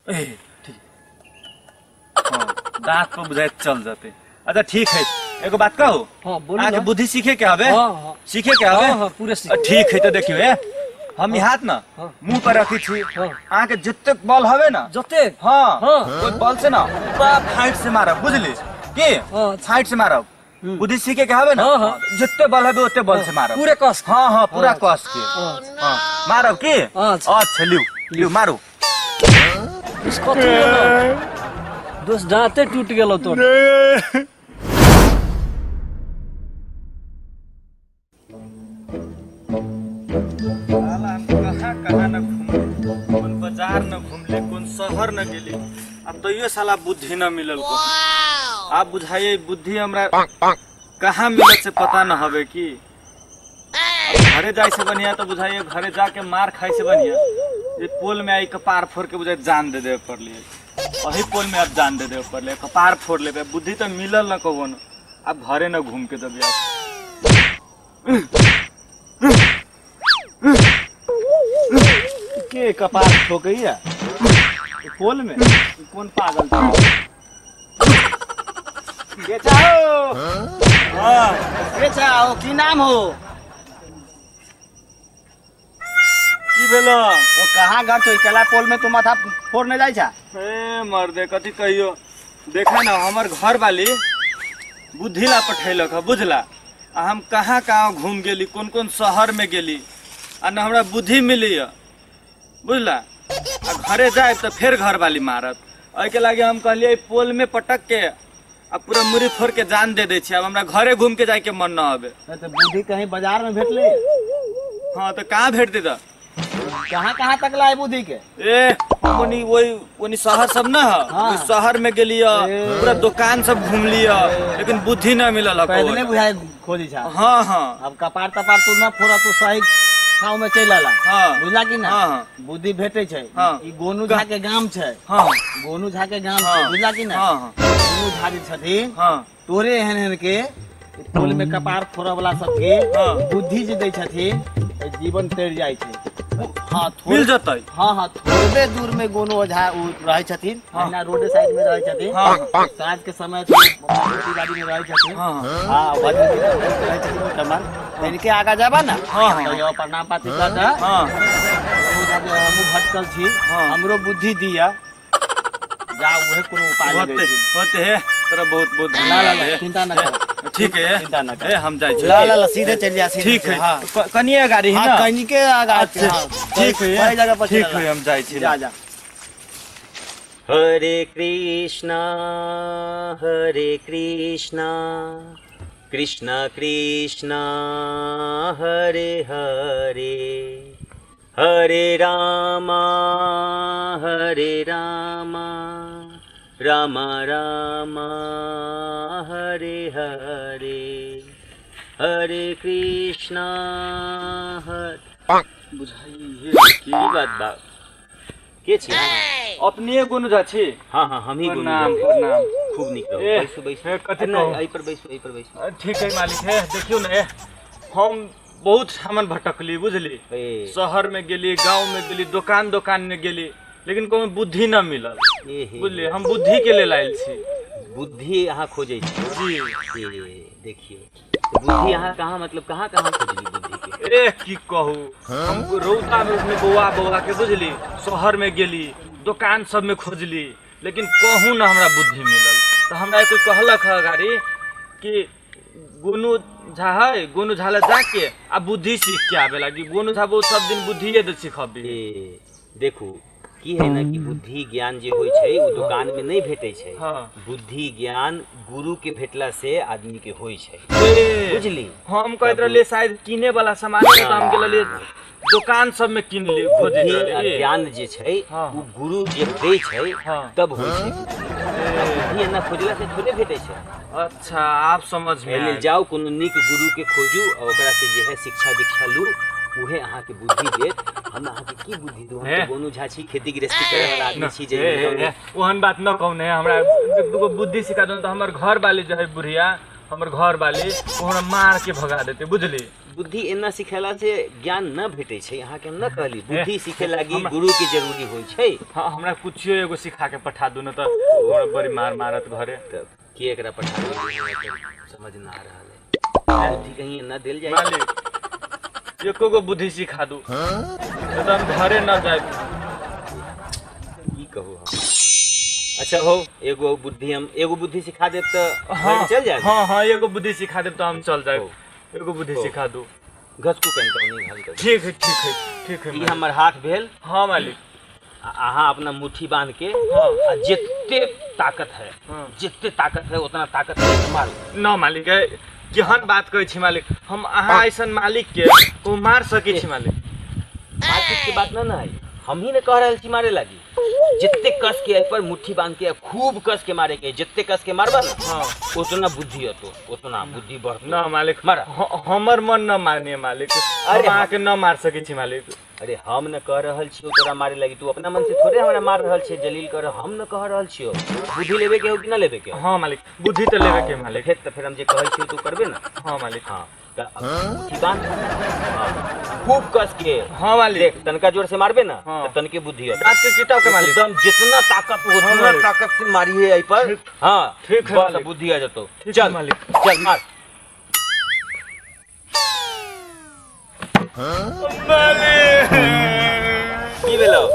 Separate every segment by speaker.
Speaker 1: ए ठीक। हाँ, दांत पर बुझाइ चल जते। अच्छा ठीक है, एगो बात कहू?
Speaker 2: हाँ, बोलू
Speaker 1: अहाँके
Speaker 2: ना।
Speaker 1: बुद्धि सीखे के हवे?
Speaker 2: हाँ, हाँ।
Speaker 1: सीखे के हवे?
Speaker 2: हाँ, हाँ, पूरे सीखे।
Speaker 1: ठीक है, तो देखियो ए हम ई हाथ ना
Speaker 2: हाँ।
Speaker 1: मुंह पर रखी छी,
Speaker 2: हाँ।
Speaker 1: अहाँके जतेक बल हवे ना,
Speaker 2: जतेक?
Speaker 1: हाँ,
Speaker 2: हाँ।
Speaker 1: ओहि बल से ना पूरा फाइट से मारब, बुझली की?
Speaker 2: हाँ।
Speaker 1: फाइट से मारब। बुद्धि सीखे के हवे ना?
Speaker 2: हाँ, हाँ।
Speaker 1: जते बल हवे ओते बल से मारब।
Speaker 2: पूरे कस के।
Speaker 1: हाँ हाँ, पूरा
Speaker 2: हाँ।
Speaker 1: कस के।
Speaker 2: हाँ।
Speaker 1: हाँ, मारब की?
Speaker 2: अच्छा।
Speaker 1: अच्छा, लिउ लिउ, मारू।
Speaker 2: कथी भेलौ? दोस्त, दाँते टूट गेलौ तोर।
Speaker 1: साला हम कहाँ कहाँ न घुमली, कोन बाजार न घुमली, कोन शहर न गेली, अब तैयो साला बुद्धि न मिलल को। आप बुझाइए, बुद्धि हमरा कहाँ मिलत से पता न हवे की। अब घरे जाए से बढ़िया तो बुझाइए घरे जाके मार खाए से बढ़िया ये पोल में आई कपार फोड़ के बुझाइए जान दे देवे पड़लिए। वही पोल में अब जान दे देवे पड़लिए, कपार फोड़ लेबे। बुद्धि तो मिलल न कबो न, अब घरे न घूम के दबिया।
Speaker 3: के कपार ठोकैया पोल में? ई कोन पागल छौ? के चाहो?
Speaker 1: हाँ।
Speaker 3: के चाहो? की नाम हो?
Speaker 1: की भेलो?
Speaker 3: ओ कहाँ घर छौ? केला पोल में तू माथा फोड़ने जाइ छा?
Speaker 1: ए मर्दे, कथी कहियो, देखा ना हमर घर वाली बुद्धि ला पठैलक है, बुझला? आ हम कहाँ कहाँ घूम गेली, कोन कोन शहर में गेली, आ न हमरा बुद्धि मिली है, बुझला? आ घरे जाए तो फिर घर वाली मारत। एहिके लागे हम कहलिए पोल में पटक के आ पूरा मुड़ी फोड़ के जान दे दै छी। अब हमरा घरे घूम के जाए के मन न हबे।
Speaker 3: तो बुद्धि कहीं बाजार में भेटले?
Speaker 1: हाँ, तो कहाँ भेट दे?
Speaker 3: कहाँ कहाँ तक लाए बुद्धि के?
Speaker 1: ए ओनी वही ओनी शहर सब न है,
Speaker 3: हाँ।
Speaker 1: ओहि शहर में गेलिय, पूरा दुकान सब घूम लिय, लेकिन बुद्धि न मिलल है।
Speaker 3: पैदले बुझाए खोजी छा?
Speaker 1: हाँ हाँ।
Speaker 3: अब कपार तपार तू न फोड़ा, तू सही ठाव में चलि आला।
Speaker 1: हाँ।
Speaker 3: बुझला कि ना?
Speaker 1: हाँ, हाँ।
Speaker 3: बुद्धि भेटे छै।
Speaker 1: हाँ।
Speaker 3: ई गोनू झा के गाम छै।
Speaker 1: हाँ।
Speaker 3: गोनू झा के गाम छै।
Speaker 1: हाँ।
Speaker 3: बुझला कि ना?
Speaker 1: हाँ, हाँ।
Speaker 3: गोनू झा जे छथिन,
Speaker 1: हाँ,
Speaker 3: तोरे एहन एहन के टोल में कपार फोड़ऽ वाला सबके
Speaker 1: हाँ।
Speaker 3: बुद्धि जे दै छथिन तऽ जीवन तर जाइ छै। हाँ, थोड़े
Speaker 1: मिल जतै?
Speaker 3: हाँ हाँ, थोड़बे दूर में गोनू ओझा उ रहै छथिन।
Speaker 1: हाँ।
Speaker 3: अहिना रोडे साइड में रहै छथिन।
Speaker 1: हाँ।
Speaker 3: साँझ के समय खेती बाड़ी में रहै छथिन।
Speaker 1: हाँ।
Speaker 3: हाँ, भजन कीर्तन रहै छथिन ओहिठमन। तनिके आगा जाबा ना,
Speaker 1: हाँ, हाँ।
Speaker 3: तो यो प्रणाम पाती कर दे।
Speaker 1: हाँ।
Speaker 3: गोनू झा जे हमहूँ भटकल छी,
Speaker 1: हाँ।
Speaker 3: हमरो बुद्धि दिया जा, उहे कोनो उपाय
Speaker 1: होते
Speaker 3: लगेथिन।
Speaker 1: होते है, तोरा बहुत बहुत
Speaker 3: ना ना
Speaker 1: धन्यवाद
Speaker 3: ना
Speaker 1: है।
Speaker 3: चिंता न कर।
Speaker 1: ठीक है।
Speaker 3: चिंता न कर।
Speaker 1: ए हम जाइ छी।
Speaker 3: ला ला ला, सीधे चल जा, सीधे।
Speaker 1: ठीक है।
Speaker 3: हाँ।
Speaker 1: कनिए गाड़ी है
Speaker 3: हाँ
Speaker 1: ना?
Speaker 3: कनिके आगा।
Speaker 1: अच्छा,
Speaker 3: हाँ,
Speaker 1: ठीक है।
Speaker 3: सही जगह पर
Speaker 1: ठीक
Speaker 3: चल
Speaker 1: है, हम जाइ छी।
Speaker 3: जा जा।
Speaker 4: हरे कृष्णा हरे कृष्णा कृष्णा कृष्णा हरे हरे, हरे रामा हरे रामा रामा रामा हरे हरे, हरे कृष्णा हर
Speaker 1: बुझाइए
Speaker 4: की बात बा? के छी अहाँ?
Speaker 1: अपने गोनू झा छी?
Speaker 4: हाँ हाँ, हमही गोनू
Speaker 1: प्रणाम।
Speaker 4: झा।
Speaker 1: प्रणाम।
Speaker 4: खूब नीक रहू।
Speaker 1: ए,
Speaker 4: बैसू बैसू।
Speaker 1: ए, कथी
Speaker 4: नहि,
Speaker 1: कहू?
Speaker 4: एहि पर बैसू, एहि पर बैसू।
Speaker 1: ठीक है मालिक। है देखियौ ने, ए, हम बहुत ठामन भटकली, बुझली?
Speaker 4: ए।
Speaker 1: शहर में गेली, गांव में गेली, दुकान दुकान में गेली, लेकिन कोनो बुद्धि न मिलल।
Speaker 4: ए हे।
Speaker 1: बुझली, हम बुद्धि के लेल आयल छी।
Speaker 4: बुद्धि अहाँ खोजै छी?
Speaker 1: जी।
Speaker 4: ए, देखियौ बुद्धि अहाँ कहाँ, मतलब कहाँ कहाँ खोजली बुद्धि के?
Speaker 1: ए की कहू, हम रौदा में उसमें बौआ बौआ के, बुझली, शहर में गेली, दुकान सब में खोजली, लेकिन कहूँ न हमरा बुद्धि मिलल। तऽ हमरा कोई कहलक है गाड़ी कि गोनू झा है, गोनू झा लग जाके आ बुद्धि सीख के आबे लागी। गोनू झा बहुत सब दिन बुद्धिए दे सिखबी।
Speaker 4: ए देखू, की है ना कि बुद्धि ज्ञान जे होइ छै ओ दुकान में नहीं भेटै छै।
Speaker 1: हाँ।
Speaker 4: बुद्धि ज्ञान गुरु के भेटला से आदमी के होइ छै।
Speaker 1: ए,
Speaker 4: बुझली?
Speaker 1: हम कहैत रहलियै शायद किने वाला सामान है, तऽ हम गेल रहलियै दुकान सब में किन ली खोजैत
Speaker 4: बुद्धि आ
Speaker 1: रहलियै।
Speaker 4: ज्ञान जे छै
Speaker 1: हाँ।
Speaker 4: ओ गुरु जे दै छै
Speaker 1: हाँ।
Speaker 4: तब होइ छै। बुद्धि एना खोजला से थोड़े भेटै छै।
Speaker 1: अच्छा, आप समझ में
Speaker 4: एहि लेल
Speaker 1: आयल।
Speaker 4: जाउ, कोनो नीक गुरु के खोजू आ ओकरा से जे है शिक्षा दीक्षा लू, उहे अहाँके बुद्धि देत। हम अहाँके की बुद्धि दू? हम
Speaker 1: हे।
Speaker 4: तऽ गोनू झा छी, खेती गृहस्थी करे वाला आदमी छी जे
Speaker 1: हे, हे, हे, ओहन बात न कहू ने, हमरा एक दूगो बुद्धि सिखा दू तऽ हमर घर वाली जे है बुढ़िया हमर घर वाली ओ हमरा मार के भगा देते, बुझली?
Speaker 4: बुद्धि एना सिखेला से ज्ञान न भेटै छै। अहाँके हम न कहली बुद्धि सीखे लागी गुरु के जरूरी होइ छै।
Speaker 1: हाँ, हमरा कुछो एगो सिखा के पठा दू न तऽ हमरा बड़ी मार मारत घरे।
Speaker 4: तऽ के एकरा पठा दू, समझ न आ रहल है। बुद्धि कहीं एना देल जाइ?
Speaker 1: मालिक, एको गो बुद्धि सिखा दू न तऽ हम घरे न जाए।
Speaker 4: की कहू हम? अच्छा हो, एगो बुद्धि हम एगो बुद्धि सिखा देब तऽ
Speaker 1: हाँ,
Speaker 4: चल जाए?
Speaker 1: हाँ हाँ, एगो बुद्धि सिखा देब तऽ हम चल जाए।
Speaker 4: हो।
Speaker 1: एगो बुद्धि
Speaker 4: हो।
Speaker 1: सिखा दू।
Speaker 4: घसकू कनि तनी हल्का।
Speaker 1: ठीक है, ठीक है, ठीक है।
Speaker 4: ई
Speaker 1: मालिक।
Speaker 4: हमर हाथ भेल।
Speaker 1: हाँ मालिक।
Speaker 4: आ अहाँ अपना मुट्ठी बांध के
Speaker 1: हाँ।
Speaker 4: आ जते ताकत है,
Speaker 1: हाँ।
Speaker 4: जते ताकत है उतना ताकत है मारू।
Speaker 1: न मालिक, ए, केहन बात कहै छी मालिक, हम अहाँ ऐसन मालिक के ओ मार सकै छी मालिक?
Speaker 4: मारपीट के बात न ना है, हम ही ने कह रहल छी मारे लागी। जते कस के एहि पर मुट्ठी बांध के खूब कस के मारे के, जते कस के मारबा ना
Speaker 1: हाँ।
Speaker 4: उतना बुद्धि अतो, उतना बुद्धि बढ़तो।
Speaker 1: न मालिक,
Speaker 4: मारा।
Speaker 1: हमर मन न मानिए मालिक।
Speaker 4: अरे
Speaker 1: हम अहाँके न मार सकै छी मालिक।
Speaker 4: अरे हम न कह रहल छियौ तोरा मारे लागी, तू अपना मन से थोड़े हमरा मार रहल छै, जलील कर। हम न कह रहल छियौ। बुद्धि लेबे के हो कि न लेबे के हो?
Speaker 1: हाँ मालिक, बुद्धि तऽ लेबे के मालिक।
Speaker 4: फेर तऽ फेर हम जे कहै छियौ तू करबे ना?
Speaker 1: हाँ मालिक।
Speaker 4: हाँ, तऽ मुट्ठी बांध, हाँ, खूब कस के।
Speaker 1: हाँ मालिक।
Speaker 4: देख, तनका जोर से मारबे ना
Speaker 1: हाँ।
Speaker 4: तऽ तनके बुद्धि अतौ।
Speaker 1: दाँत के किताब के मालिक।
Speaker 4: एकदम जितना ताकत हो उतना
Speaker 1: मालिक।
Speaker 4: ताकत से मारिए एहि पर। हाँ,
Speaker 1: ठीक है
Speaker 4: बस
Speaker 1: मालिक।
Speaker 4: बुद्धि आ जतौ।
Speaker 1: ठीक
Speaker 4: चल
Speaker 1: है मालिक।
Speaker 4: चल मार।
Speaker 1: मालिक,
Speaker 4: की भेलौ?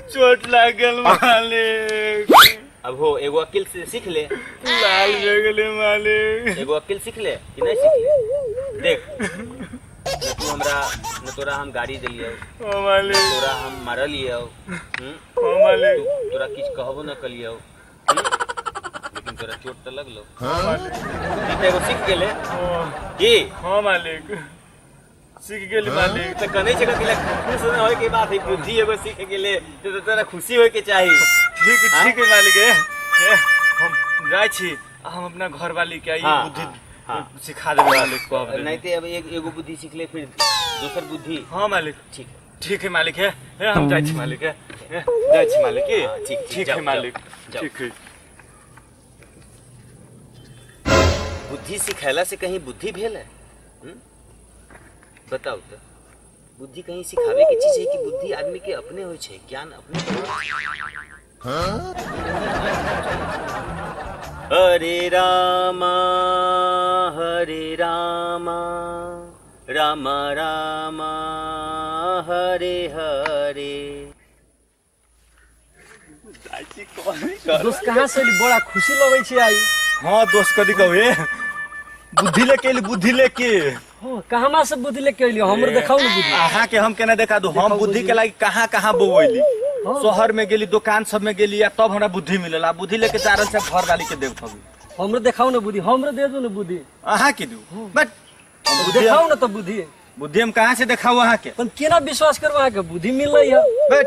Speaker 1: चोट लागल मालिक।
Speaker 4: अब हो, एगो अकिल से सीख ले।
Speaker 1: लाल भए गेलै मालिक।
Speaker 4: एगो अकिल सीख ले कि नहीं सीख ले? देख न तू हमरा न तोरा हम गाड़ी देलियौ,
Speaker 1: हाँ मालिक।
Speaker 4: तोरा हम मारलियौ, हम्म?
Speaker 1: हाँ मालिक।
Speaker 4: तोरा किछु कहबो न कलियौ, हम्म? लेकिन तोरा चोट तऽ लगलो।
Speaker 1: हाँ मालिक।
Speaker 4: ई तऽ एगो सीख गेले।
Speaker 1: हाँ।
Speaker 4: की?
Speaker 1: हाँ मालिक, सीख गेली मालिक।
Speaker 4: तऽ कनै छै कथी लए? खुश न होय के बात है, बुद्धि एगो सीख गेले तऽ तोरा खुशी होय के चाही।
Speaker 1: ठीक ठीक है मालिक। ए, ए, हम जाइ छी आ हम अपना घरवाली के ई
Speaker 4: हाँ,
Speaker 1: बुद्धि
Speaker 4: हाँ,
Speaker 1: सिखा देबै मालिक, कहब देबै।
Speaker 4: नहीं तो अब एक एगो बुद्धि सीख ले फिर दोसर बुद्धि।
Speaker 1: हाँ मालिक।
Speaker 4: ठीक है।
Speaker 1: ठीक है मालिक। है हे, हम जाइ छी मालिक। है हे, जाइ छी मालिक की?
Speaker 4: हाँ, ठीक, ठीक,
Speaker 1: ठीक
Speaker 4: जाओ,
Speaker 1: है मालिक।
Speaker 4: जाओ।
Speaker 1: ठीक है।
Speaker 4: बुद्धि सिखैला से कहीं बुद्धि भेल है? हम्म? बताउ तऽ बुद्धि कहीं सिखावे के चीज है कि बुद्धि आदमी के अपने होइ छै, ज्ञान अपने होइ छै? हरे रामा हरे रामा रामा रामा हरे हरे।
Speaker 2: दोस्त, कहाँ से एली? बड़ा खुशी लगै छै आई।
Speaker 1: हाँ दोस्त, कथी कहू, हे बुद्धि लेके एली, बुद्धि लेके।
Speaker 2: हाँ, कहमा से बुद्धि लेके एली? हमरो देखाउ ने बुद्धि।
Speaker 1: अहाँ के हम केना देखा दू? हम बुद्धि के लागी कहाँ कहाँ बौएली, शहर में गेली, दुकान सब में गेली आ तब हमरा बुद्धि मिलल। आ बुद्धि लेके जा रहल छै घर वाली के देख।
Speaker 2: हमरो देखाउ ने बुद्धि, हमरो दे दू ने बुद्धि।
Speaker 1: अहाँ के दू? बट हम बुद्धि
Speaker 2: देखाउ ने तऽ बुद्धि।
Speaker 1: बुद्धि हम कहाँ से देखाउ अहाँ के?
Speaker 2: हम केना विश्वास करब अहाँके बुद्धि मिललै है?
Speaker 1: बट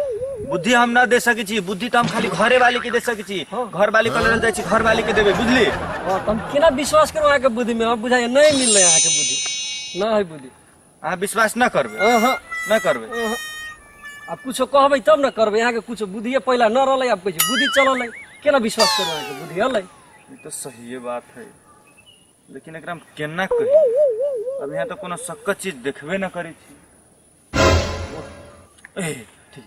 Speaker 1: बुद्धि हम ना दे सकै छी, बुद्धि तऽ हम खाली घरे वाली के दे सकै छी।
Speaker 2: हाँ।
Speaker 1: घर वाली के लेल जाइ छी, घर वाली के देबै, बुझली?
Speaker 2: हाँ, तऽ हम केना विश्वास करब अहाँके बुद्धि में? हम बुझाइए नहीं मिललै अहाँके बुद्धि, न है बुद्धि।
Speaker 1: अहाँ विश्वास न करबै?
Speaker 2: अहाँ
Speaker 1: न करबै।
Speaker 2: अहाँ। आब कुछो कहबै तब ने करबै। अहाँके कुछो बुद्धिए पहिला न रहलै, आब कहै छै बुद्धि चललै, केना विश्वास करबै अहाँके बुद्धि हलै?
Speaker 1: ई तऽ सहिए बात है, लेकिन एकरा हम केना कही? अब यहाँ तऽ कोनो सक्कत चीज देखबे न करै छी। ए ठीक,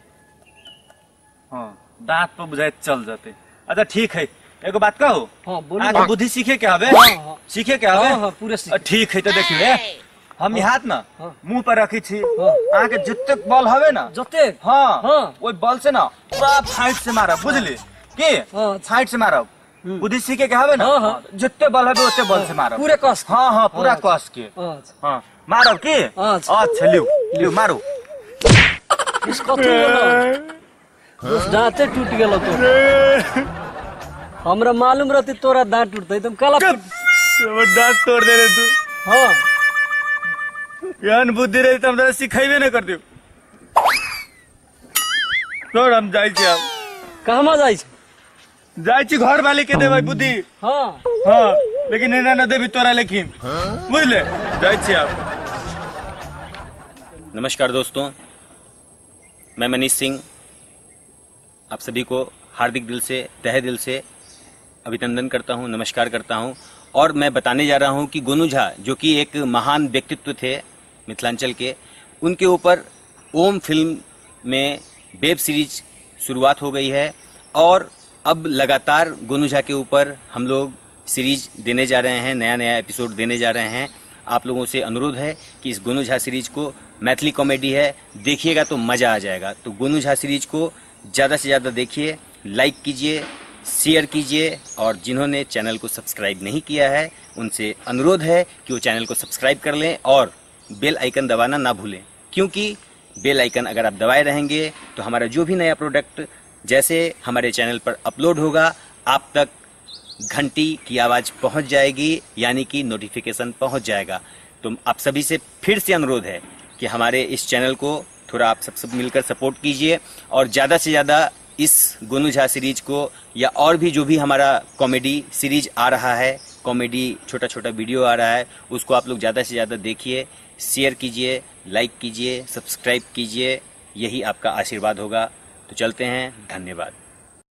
Speaker 1: हाँ, दांत पर बुझाइत चल जते। अच्छा ठीक है, एगो बात कहू?
Speaker 2: हाँ, बोलू।
Speaker 1: अहाँके बुद्धि सीखे के हवे?
Speaker 2: हाँ, हाँ।
Speaker 1: सीखे के हवे?
Speaker 2: हाँ, हाँ, पूरे सीखे।
Speaker 1: ठीक है, तऽ देखिए हम ई हाथ न
Speaker 2: हाँ।
Speaker 1: मुंह पर रखी छी,
Speaker 2: हाँ।
Speaker 1: अहाँके जतेक बल हवे न,
Speaker 2: जतेक?
Speaker 1: हाँ,
Speaker 2: हाँ।
Speaker 1: ओहि बल से न पूरा फाइट से मारब, बुझली की?
Speaker 2: हाँ।
Speaker 1: फाइट से मारब। बुद्धि सीखे के हवे न?
Speaker 2: हाँ, हाँ।
Speaker 1: जते बल हवे ओते बल से मारब।
Speaker 2: पूरे कस के?
Speaker 1: हाँ हाँ, पूरा
Speaker 2: हाँ।
Speaker 1: कस के।
Speaker 2: अच्छा।
Speaker 1: हाँ, मारब की?
Speaker 2: अच्छा।
Speaker 1: अच्छा, लिउ लिउ, मारू।
Speaker 2: दोस्त, कथी होलो? दोस्त, दाँते टूट गेलो तो। हमरा मालूम रहती तोरा दाँत टूटते एकदम काला फूट।
Speaker 1: दांत तोड़ देले तू।
Speaker 2: हाँ।
Speaker 1: एहन बुद्धि रही तऽ हम तोरा सिखेबे नहि करतियौ। तोर हम जाइ छी आब।
Speaker 2: कहमा जाइ छै?
Speaker 1: जाइ छी घर वाली के देबै बुद्धि।
Speaker 2: हाँ।
Speaker 1: हाँ, लेकिन एना न देबी तोरा, लेकिन बुझले, जाइ छी आब।
Speaker 4: नमस्कार दोस्तों, मैं मनीष सिंह आप सभी को हार्दिक दिल से, तहे दिल से अभिनंदन करता हूं, नमस्कार करता हूं और मैं बताने जा रहा हूं कि गोनू झा जो कि एक महान व्यक्तित्व थे मिथिलांचल के, उनके ऊपर ओम फिल्म में वेब सीरीज शुरुआत हो गई है और अब लगातार गोनू झा के ऊपर हम लोग सीरीज देने जा रहे हैं, नया नया एपिसोड देने जा रहे हैं। आप लोगों से अनुरोध है कि इस गोनू झा सीरीज को, मैथिली कॉमेडी है, देखिएगा तो मज़ा आ जाएगा। तो गोनू झा सीरीज को ज़्यादा से ज़्यादा देखिए, लाइक कीजिए, शेयर कीजिए और जिन्होंने चैनल को सब्सक्राइब नहीं किया है उनसे अनुरोध है कि वो चैनल को सब्सक्राइब कर लें और बेल आइकन दबाना ना भूलें, क्योंकि बेल आइकन अगर आप दबाए रहेंगे तो हमारा जो भी नया प्रोडक्ट जैसे हमारे चैनल पर अपलोड होगा आप तक घंटी की आवाज़ पहुंच जाएगी, यानी कि नोटिफिकेशन पहुंच जाएगा। तो आप सभी से फिर से अनुरोध है कि हमारे इस चैनल को थोड़ा आप सब सब मिलकर सपोर्ट कीजिए और ज़्यादा से ज़्यादा इस गोनू झा सीरीज को या और भी जो भी हमारा कॉमेडी सीरीज आ रहा है, कॉमेडी छोटा छोटा वीडियो आ रहा है, उसको आप लोग ज़्यादा से ज़्यादा देखिए, शेयर कीजिए, लाइक कीजिए, सब्सक्राइब कीजिए। यही आपका आशीर्वाद होगा। तो चलते हैं, धन्यवाद।